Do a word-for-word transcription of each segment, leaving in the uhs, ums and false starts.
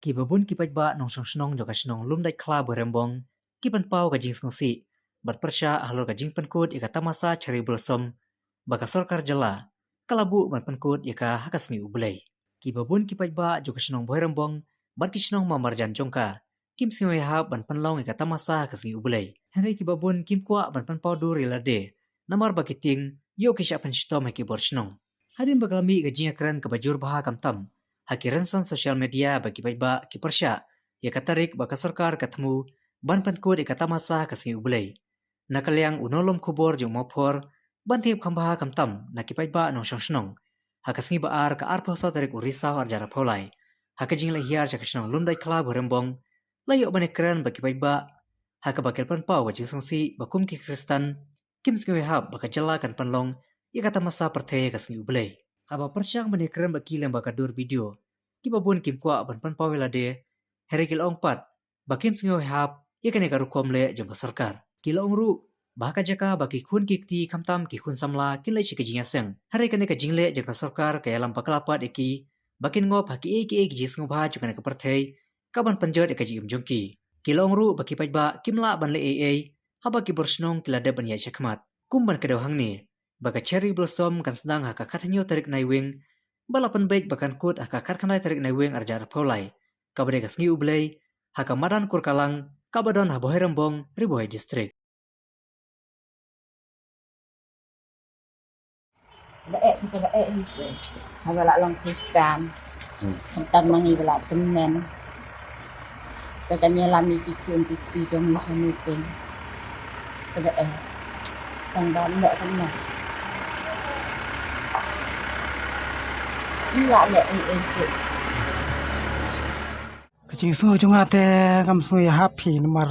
Kiba bun ki paidbah nongshong shnong jong ka shnong Lumdaitkhla Bhoirymbong ki pynpaw ka jingsngewsih bad pyrshah halor ka jingpynkut ïa ka tamasa Cherry Blossom ba ka sorkar jylla ka la buh ban pynkut ïa ka ha ka sngi U Blei. Kiba bun ki paidbah jong ka shnong Bhoirymbong bad ki shnong marjan jong ka kim sngew ïahap ban pynlong ïa ka tamasa ha ka sngi U Blei. Hynrei kiba bun kim kwah ban pynpaw dur ïa lade namar ba ki tieng ïoh ki shah pynshitom ha ki bor shnong. Hadien ba ka la mih ka jingïakren kaba jur bha khamtam ha ki rynsan social media ba ki paidbah ki pyrshah ïa ka tarik ba ka sorkar ka thmu ban pynkut ïa ka tamasa ha ka sngi U Blei. Na ka liang u nonglum khubor jong u Mawphor, ban tieng kham bha khamtam na ki paidbah nongshong shnong ha ka sngi ba ar, ka arphew saw tarik u Risaw arhajar arphew lai, ha ka jingleit hiar sha ka shnong Lumdaitkhla Bhoirymbong, la ïoh ban ïakren bad ki paidbah ha kaba ki la pynpaw ka jingsngewsih ba kum ki Khristan kim sngew ïahap ba ka jylla kan pynlong ïa ka tamasa pyrthei ha ka sngi U Blei. Haba pyrshang ban ïakren bad ki lyngba ka dur video, kiba bun kim kwah ban pynpaw ïa lade, hynrei ki la ong pat ba kim sngew ïahap ïa kane ka rukom leh jong ka sorkar. Ki la ong ruh ba ha ka jaka ba ki khun ki kti khamtam ki khun samla kin leit sha ka jingïaseng, hynrei kane ka jingleh jong ka sorkar ka ïalam bakla pat ïa ki ba kin ngop ha kiei kiei ki jingsngewbha jong kane ka pyrthei kaban pynjot ïa ka jingim jong ki. Ki la ong ruh ba ki paidbah kim lah ban leh ei ei haba ki bor shnong ki la dep ban ïaid shakhmat. Kum ban kdew hangne ba ka Cherry Blossom kan sdang ha ka khathynñiew tarik Naiwieng, ba la pynbeit ba kan kut ha ka khatkhyndai tarik Naiwieng arhajar arphew lai, kaba dei ka sngi U Blei, ha ka madan Kurkalang kaba don ha Bhoirymbong, Ri Bhoi District. Ba eh, ba eh. Haba la long Khristan. Hmm. Khamtam ma ngi ba la tymmen. Te kan ïalam ïa ki khun ki kti jong ngi sha meeting. Te ba eh. Tang ba leh kan ma. Ngi la leh ei ei shuh. Ka jingsngew jong nga te ngam sngew ïahap hi namar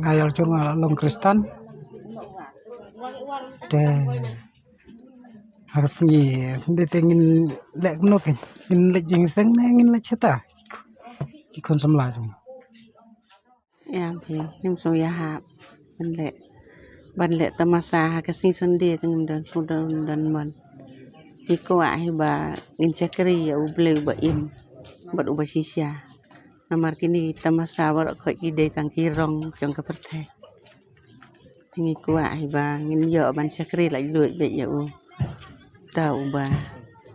nga ïa la jong nga long Khristan. Te ha ka sngi de te ngin leh kumno phin, ngin leit jingïaseng ne ngin leit shata? Ki khun samla jong nga. Ïa phi, ngim sngew ïahap ban leh, ban leh tamasa ha ka sngi Sunday te ngim don, sngew don, don mon. Ngi kwah hi ba ngin shakri ïa U Blei uba im bad uba shisha. Namar kine ki tamasa baroh khoit ki dei tang ki rong jong ka pyrthei. Te ngi kwah hi ba ngin ïoh ban shakri laitluid beit ïa u, uta uba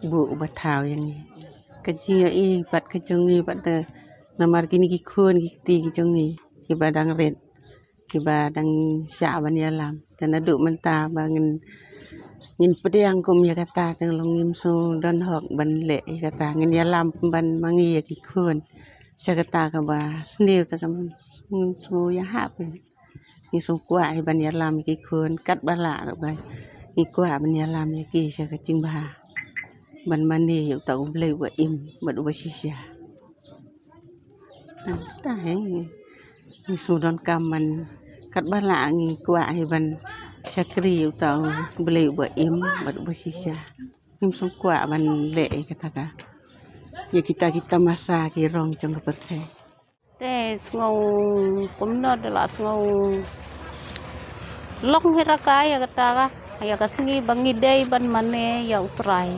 buh uba thaw ïa ngi. Ka jingïohi pat ka jong ngi pat te namar kine ki khun ki kti ki jong ngi kiba dang rit, kiba dang shah ban ïalam. Te naduh mynta ba ngin, ngin pdiang kum ïa kata te long ngim sngew don hok ban leh ïa kata, ngin ïalam pynban ma ngi ïa ki khun. Sha kata kaba sniew te kam, ngim sngew ïahap. Ngi sngew kwah hi ban ïalam ïa ki khun katba lah ruh ba ngi kwah ban ïalam ïa ki sha ka jingbha, ban mane ïa uta U Blei uba im bad uba shisha. Tang ta hi ngi sngew donkam ban katba lah ngi kwah hi ban shakri ïa uta U Blei uba im bad uba shisha. Ngim sngew kwah ban leh ïa kata ka, ïa kita ki tamasa ki rong jong ka pyrthei. Te sngew kumno te la sngew long hi ra ka ïa kata ka, ïa ka sngi ba ngi dei ban mane ïa U Trai.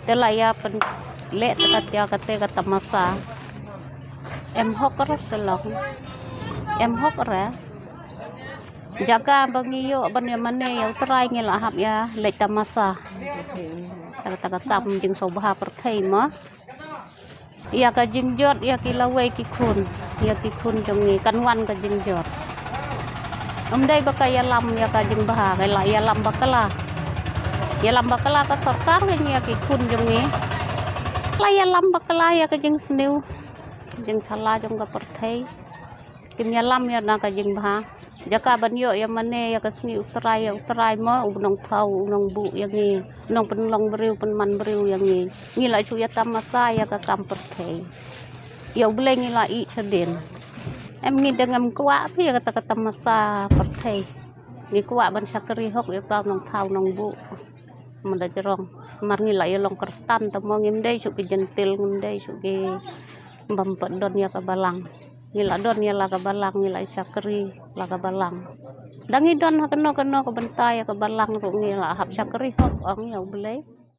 Te la ïa pynleh te ka tia kata ka tamasa. Em hok re te long. Em hok re. Jaka ba ngi ïoh ban ïa mane ïa U Trai ngi la hap ïa leh tamasa. Te kata ka kam jingsngewbha pyrthei mo. Ïa ka jingjot ïa ki lawei ki khun, ïa ki khun jong ngi kan wan ka jingjot. Ym dei ba ka ïalam ïa ka jingbha, ka la ïalam bakla. Ïalam bakla ka sorkar ka ïa ki khun jong ngi. La ïalam bakla ïa ka jingsniew, jingthala jong ka pyrthei. Kim ïalam ïa na ka jingbha. Jaka ban ïoh ïa mane ïa ka sngi U Trai, ïa U Trai mo u nongthaw u nongbuh ïa ngi, u nongpynlong briew pynman briew ïa ngi. Ngi la shu ïa tamasa ïa ka kam pyrthei. Ïa U Blei ngi la ïeh shadien. Em ngi dang em kwah phi ïa kata ka tamasa pyrthei. Ngi kwah ban shakri hok ïa uta u nongthaw u nongbuh. Mada jrong. Mar ngi la ïa long Khristan te mo ngim dei shuh ki jentil, ngim dei shuh ki bym pat don ïa ka balang. Ngi la don ïa la ka balang, ngi la shakri la ka balang. Da ngi don ha kano kano ka bynta ïa ka balang ruh ngi la hap shakri hok ong ïa U Blei.